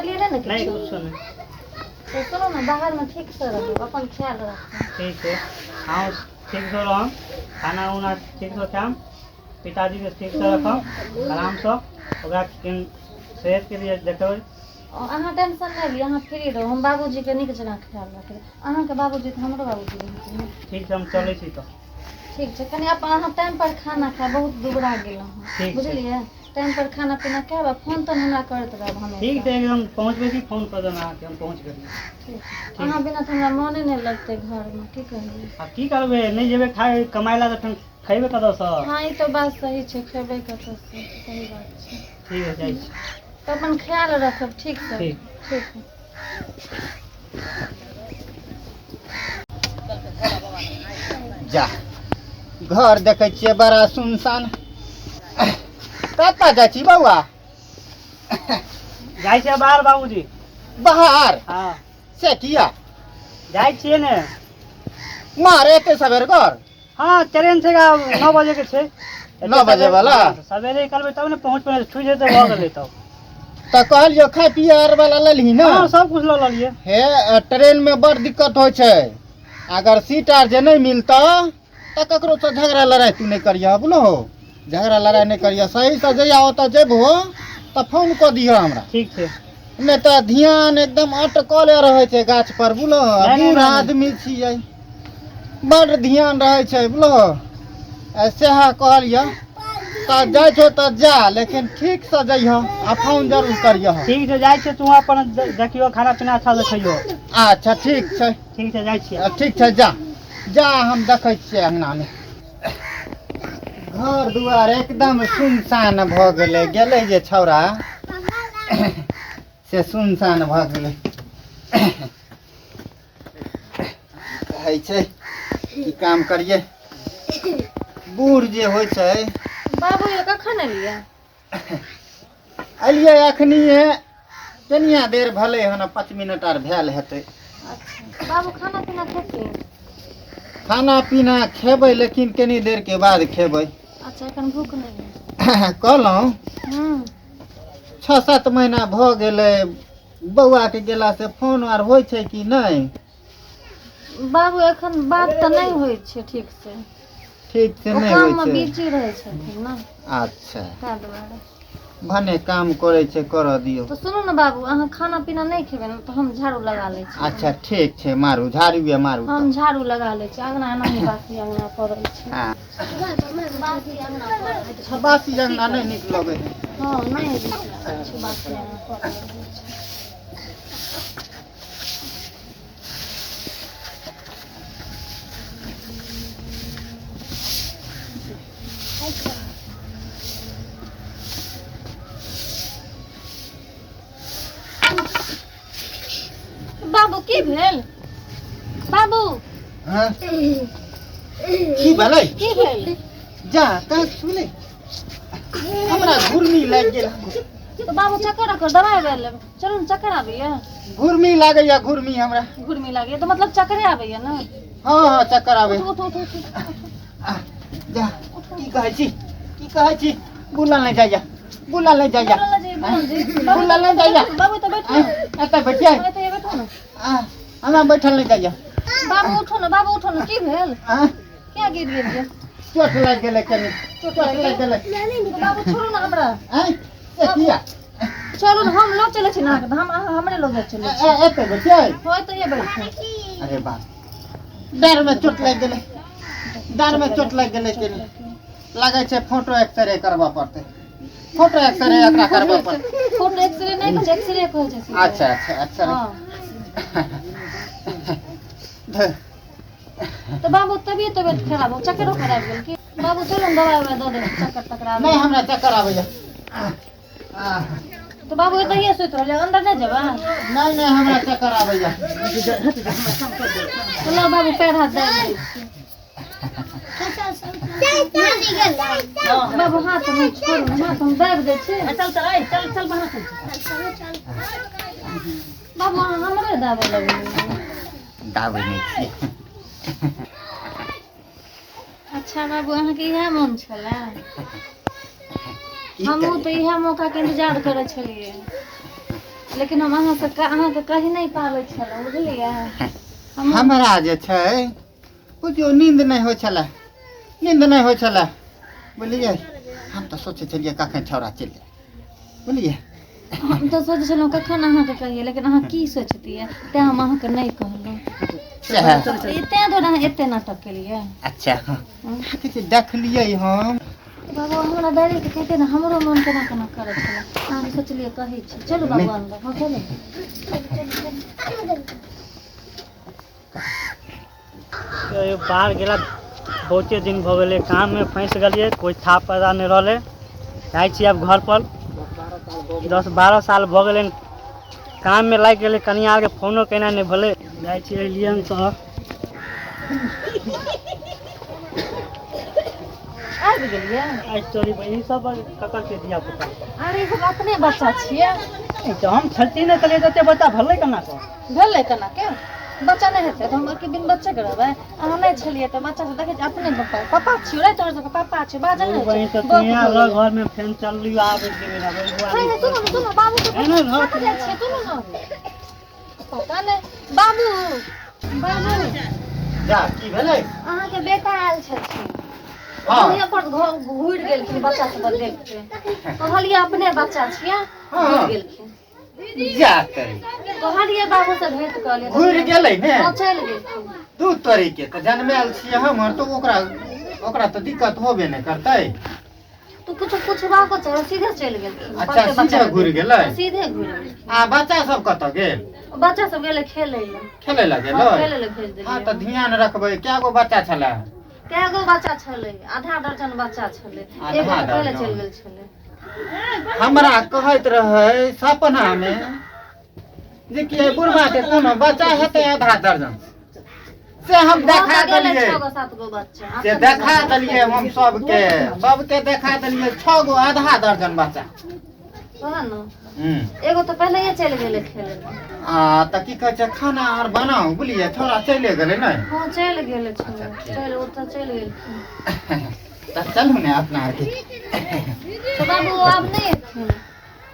करलियै नहि ने नहि किछु? कुछो नहि। तऽ सुनू ने, बाहरमे ठीकसँ रहू, अपन ख्याल राखू। ठीक छै, अहूँ ठीकसँ रहब, खाना उना ठीकसँ खायब, पिताजीके ठीकसँ रखब, आरामसँ ओकरा सेहतके लिए देखबै। अहाँ टेंशन नहि लिअ, अहाँ फ्री रहू, हम बाबूजीके नीक जेना ख्याल रखबै। अहाँके बाबूजी तऽ हमरो बाबूजी रहथिन। ठीक छै, हम चलै छी तऽ। ठीक छै, कनि अपन अहाँ टाइम पर खाना खायब, बहुत दुबरा गेलहुँ हँ। ठीक छै। बुझलियै? टाइम पर खाना पीना खायब आ फोन तोन हमरा करैत रहब हमेशा। ठीक छै, एकदम पहुँचबै कि फोन कऽ देब अहाँके, हम पहुँच गेलियै। ठीक। अहाँ बिना तऽ हमरा मोने नहि लगतै घरमे, की कहियै। आब की करबै, नहि जेबै खाय कमाइ लए तऽ खयबै कतऽसँ? हँ, ई तऽ बात सही छै, खेबै कतऽसँ, सही बात छै। ठीक है, जाइ छी। तऽ अपन ख्याल रखब ठीकसँ। ठीक। ठीक। जा, घर देखै छियै बड़ा सुनसान। कतऽ जाइ छी बौआ? जाइ छियै बाहर बाबूजी। बाहर? हँ। से किया? जाइ छियै ने। मार एते सबेर घर? हँ, ट्रेन छै 9 बजे के छै। 9 बजे वाला? हँ, तऽ सवेरे निकलबै तब ने पहुँच पेबै, छुटि जेतै, भऽ गेलै तब। तऽ कहलियौ खाय पिए आर वाला लेलही ने? हँ, सब कुछ लऽ लेलियै। हे, ट्रेन में बड़ दिक्कत होइ छै, अगर सीट आर जे नहि मिलतौ तऽ ककरो से झगड़ा लड़ाइ तू नहि करिह, बुझलहो? झगड़ा लड़ाइ नहि करिह, सही से जहिया ओतऽ जेबहो तऽ फोन कऽ दिह हमरा। ठीक छै। नहि तऽ ध्यान एकदम अटकले रहै छै गाछ पर, बुझलहो? नहि, नहि, बूढ़ नहि, नहि। आदमी छियै, बड़ ध्यान रहै छै, बुझलहो? सएह कहलियऽ। तऽ जाइ छौ तऽ जा, लेकिन ठीकसँ जइह आ फोन जरूर करिह। ठीक छै, जाइ छियै, तू अपन देखियौ, खाना पीना अच्छा से खइयो। अच्छा, ठीक छै। ठीक छै, जाइ छियै। ठीक छै, जा जा, हम देखै छियै अङ्गनामे। घर दुआर एकदम सुनसान भऽ गेलै, गेलै जे छौड़ा से सुनसान भऽ गेलै। कहै छै की काम करियै, बूढ़ जे होइ छै। बाबू यौ, कखन एलियै? एलियै अखनिए, कनिया देर भेलै हन, 5 मिनट आर भेल हेतै। अच्छा बाबू, खाना पीना खेथिन? खाना पीना खेबै, लेकिन कनी देरके बाद खेबै। अच्छा, एखन भूख नहि है? कहलहुँ 6-7 महीना भऽ गेलै बौआके गेलासँ, फोन आर होइ छै कि नहि? बाबू, एखन बात तऽ नहि होइ छै ठीक से। ठीक से ओ नहि होइ काममे छै? बिजी रहै छथिन ने। अच्छा। ताहि दुआरे। भने काम करै छै, करऽ दियौ। तऽ सुनू ने बाबू, अहाँ खाना पीना नहि खेबै ने तऽ हम झाड़ू लगा लै छी। अच्छा, ठीक छै, मारू, झाड़ूए मारू। हम तऽ झाड़ू लगा लै छी, अङ्गना एनाही बासी अङ्गना पड़ल छै। हँ। बासी अङ्गना पड़ल छै। बासी अङ्गना नहि नीक लगै है। हँ, नहि नीक लगै छै, बासी अङ्गना पड़ल रहै छै। बाबू, की भेल बाबू? हँ, की भेलै? की भेल? जा, कहाँ सुनै, हमरा घुर्मी लागि गेल। तऽ बाबू, चक्कर अकर दवाइ उवाइ लेब, चलू ने। चक्कर आबैया? घुर्मी लागैया, घुर्मी हमरा। घुर्मी लागैया तऽ मतलब चक्करे आबैया ने? हँ हँ, चक्कर आबै। उठू उठू उठू उठू। जा, की कहै छी, की कहै छी? बुलल नहि जाइया, बुलल नहि जाइया। बोलल नहि जाइया, बोलल जाइया। बुलल नहि जाइया। बाबू, तऽ बैठू ने। एतऽ बैठियै? एतऽ बैठू ने। हमरा बैठल नहि जाइया। बाबू, उठू ने, बाबू, उठू ने। की भेल? किया गिर गेलियै? चोट लागि गेलै कनि। चोट चोट लागि गेलै। बाबू, छोड़ू ने हमरा। आँय, से किया? चलू ने, हम लोग चलै छी ने अहाँके, हम अहाँ हमरे लोग चलै छी। एतऽ बैठियै? हो, एतऽ बैठू। अरे बाप, डाँर में चोट लागि गेलै, डाँर में चोट लागि गेलै कनि। लागै छै फोटो एक्सरे करबऽ पड़तै, फोटो एक्सरे एकरा करबऽ पड़तै। फोटो एक्सरे नहि कहै छै, एक्सरे कहै छै सीधे। अच्छा अच्छा, एक्सरे। हँ। तऽ बाबू, तबियत तबियत खराब हो, चक्करो खराब गेल की? बाबू, चलू ने, दवाइ उवाइ दऽ देब, चक्कर तक्कर आबै। नहि, हमरा चक्कर आबैया। तऽ बाबू, एतहिए सुति रहलै, अन्दर नहि जेबै? नहि नहि, हमरा चक्कर आबैया। तऽ लऽ बाबू, पैर हाथ दाबि दै छी। बाबू, हाथ हम छोड़ू ने, हाथ हम दाबि दै छी। चल चल चल चल, बाहर चल। बाबू, अहाँ हमरे दाबऽ लगलियै। दाबै नहि छियै। अच्छा बाबू, अहाँके इएह मोन छलै? की हमहूँ करियै? तऽ इएह मौकाके इंतजार करै छलियै। लेकिन हम अहाँ से अहाँके कहि नहि पाबै छलहुँ, बुझलियै? हमरा जे छै बुझियौ नींद नहि होइ छलै, नींद नहि होइ छलै, बुझलियै? हम तऽ सोचै छलियै कखन छौड़ा चलि जाय, बुझलियै? हम तऽ सोचै छलहुँ कखन अहाँके कहियै, लेकिन अहाँ की सोचतियै, तेँ हम अहाँके नहि कहलहुँ। सएह। तेँ दुआरे अहाँ एते नाटक केलियै। अच्छा, अहाँके जे देखलियै हम बाबू, हमरा डायरेक्ट कहिते ने हमरो मन केना केना करै छलै। अहाँके सोचलियै कहै छी। चलू बाबू अन्दर। हँ चलू। बाहर गेला बहुते दिन भऽ गेलै, काममे फँसि गेलियै, कोइ था पता नहि रहलै। जाइ छी आब घरपर। 10-12 साल भऽ गेलै, काममे लागि गेलै, कनिआँ आरके फोनो केनाइ नहि भेलै। जाइ छी, एलियन तऽ आबि गेलियै। आइ तोरी बहिन सब ककर छै धिया पुता? अरे ई सब अपने बच्चा छियै। तऽ हम छलती नहि छलियै तऽ एते बच्चा भेलै केना कऽ? भेलै केना के? बच्चा नहि हेतै तऽ हम कि बिन बच्चे के रहबै? अहाँ नहि छलियै तऽ बच्चा सब देखै छै अपने पप्पा पप्पा छियौ रे, तोहर सबके पप्पा छियौ, बाजल नहि बहिन होइ तऽ छै। तुहिया रह घरमे, फेन चललियौ आबै जेबै आब। नहीं नहीं, सुनू ने, सुनू बाबू के। नहीं, नहीं, कतऽ जाइ छियै? सुनू ने, पता नहि। बाबू, बाबू। जा, की भेलै? अहाँके बेटा आयल छथिन। हँ। दुनिया पर घुरि गेलखिन बच्चा सब देख के। कहलियै अपने बच्चा छियै, हँ। घुरि गेलखिन। जा तरी। कहलियै बाबू से भेंट कऽ लिअ। घुरि गेलै ने? हँ, चलि गेलखिन। दू तरीके तऽ जनमायल छियै हमर, तऽ ओकरा ओकरा तऽ दिक्कत होबे नहि करतै। तू कुछ पूछबाको चाहे, सीधे चलि गेलखिन। अच्छा, बच्चे बच्चा सीधे घुरि गेलै? हँ, सीधे घुरि गेलखिन। आ बच्चा सब कतऽ गेल? बच्चा सब गेलै खेलै लए। खेलै लए हँ, गेलै? खेलै लए भेज हँ, देलियै। तऽ ध्यान रखबै। कए गो बच्चा छलै? कए गो बच्चा छलै? आधा दर्जन बच्चा छलै। आधा एगो तऽ पहिले दर्जन। चलि गेल छलै। हमरा कहैत रहै सपनामे जे कि एहि बुढ़बा के कोनो बच्चा हेतै आधा दर्जन, से हम देखा भऽ तऽ गेलै देलियै। 6 गो 7 गो बच्चा। से देखा देलियै हम सबके, सबके देखा देलियै 6 गो आधा दर्जन बच्चा। ओएह ने। हूँ। एगो तऽ पहिलैये चलि गेलै खेलै लए। आ तऽ की कहै छै, खाना आर बनाउ, बुझलियै? छोड़ा चलि गेलै ने? हँ, चलि गेलै छलै। अच्छा, ठीक। चलि, ओ तऽ चलि गेलखिन। तऽ चलू ने अपना आरके। तऽ बाबू आब नहि एथिन।